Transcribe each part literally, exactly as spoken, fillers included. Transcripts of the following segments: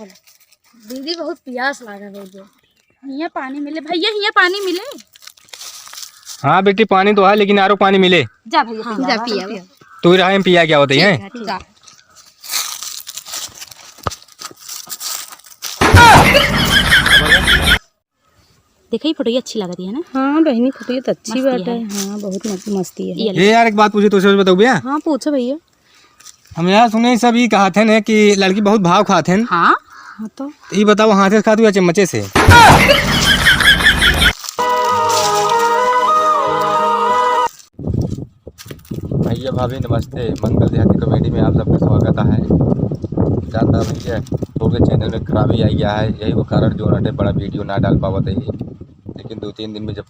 दीदी, बहुत पियास लागा है जो। हियाँ पानी मिले भैया, हियाँ पानी मिले। हाँ बेटी, पानी तो है, लेकिन आरो पानी मिले। जा भैया, हाँ, पिया, जा जा पिया। पिया। तू रहा, हम पिया क्या होते हैं? ठीक है, ठीक है। जा। देखा, ये फोटो ये अच्छी लग रही है ना? हाँ बहिनी, फोटो ये तो अच्छी मस्ती बात है। है। हाँ, बहुत मस्त-, मस्ती है। ये ले। ए यार, एक बात पूछी, तो सोच बताऊ भैया। हाँ, पूछो भैया। हम यार सुने सब ई कहत हैं कि लड़की बहुत भाव खात हैं। हाँ। हाँ तो। तो ई बताओ, हाथे से खात हो या चम्मचे से? भैया भाभी नमस्ते, मंगल देहाती comedy में आप सबका स्वागत है। जानता भैया, थोड़े channel में खराबी आ गया है, यही वो कारण जो नटे बड़ा video ना डाल पावत है, लेकिन दो तीन दिन में जब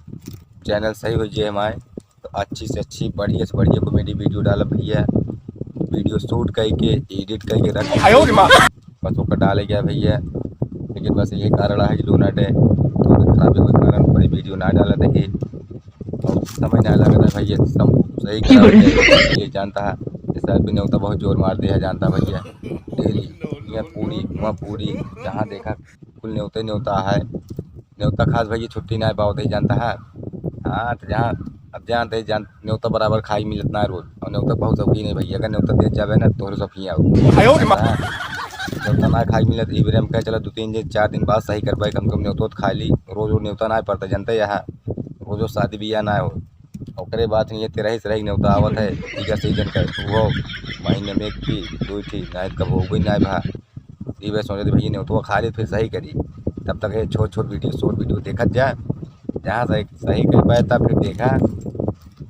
channel सही हो जाए हमारे, तो अच्छी से अच्छी, बढ़िया से बढ़िया comedy video डालब भैया। Video shoot करके, edit करके रख आयो रे माँ। बस ओकर डाले गया भैया। लेकिन बस यही कारण है कि लोना डे थोड़ी खराबी के कारण बड़ी video ना डालत है। और समय ना लगत है भैया, सब सही कारण है, ये जानता है। जैसे अभी न्योता बहुत जोर मार दिया है, जानता भैया। Daily यहाँ पूरी, वहाँ पूरी, जहाँ देखा कुल न्योते न्योता है। न्योता खास भैया छुट्टी ना पावत है, जानता है। हाँ, तो जहाँ, अब जानते हैं, जान, न्योता बराबर खाई मिलत ना रोज। और न्योता बहुत शौकीन है भैया, अगर न्योता दे जावे ना, तोहरे शौकीन आओ। आयो रे माँ। हाँ, न्योता ना खाई मिलत, ई बेरे हम कहे, चला, दो तीन दिन, चार दिन बाद सही करबे, कम से कम न्योता तो खा ली। रोज रोज न्योता ना पड़ता, जानते हैं, यहाँ रोज रोज शादी ब्याह ना हो। ओकरे बाद में ये तेरह से रही न्योता आवत है, तीजा season का, वो महीने में एक थी, दो थी, ना कब हो गई ना भा। ई बे सोचे भैया न्योतवा खा ले, फिर सही करी। तब तक ये छोट छोट video, short video देखत जा, जहाँ सही, सही कर पाए तब फिर देखा।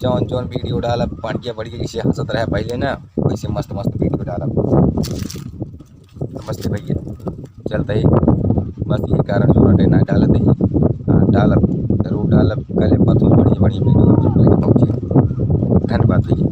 जौन जौन video डालब, बढ़िया बढ़िया, जैसे हंसत रहे पहले ना, वैसे मस्त मस्त video डालब। नमस्ते भैया, चलते ही बस यही कारण जो रटे ना डालत ही। हाँ, डालब, जरूर डालब, कल परसों बढ़िया बढ़िया video आप सब लेके पहुँची। धन्यवाद भैया।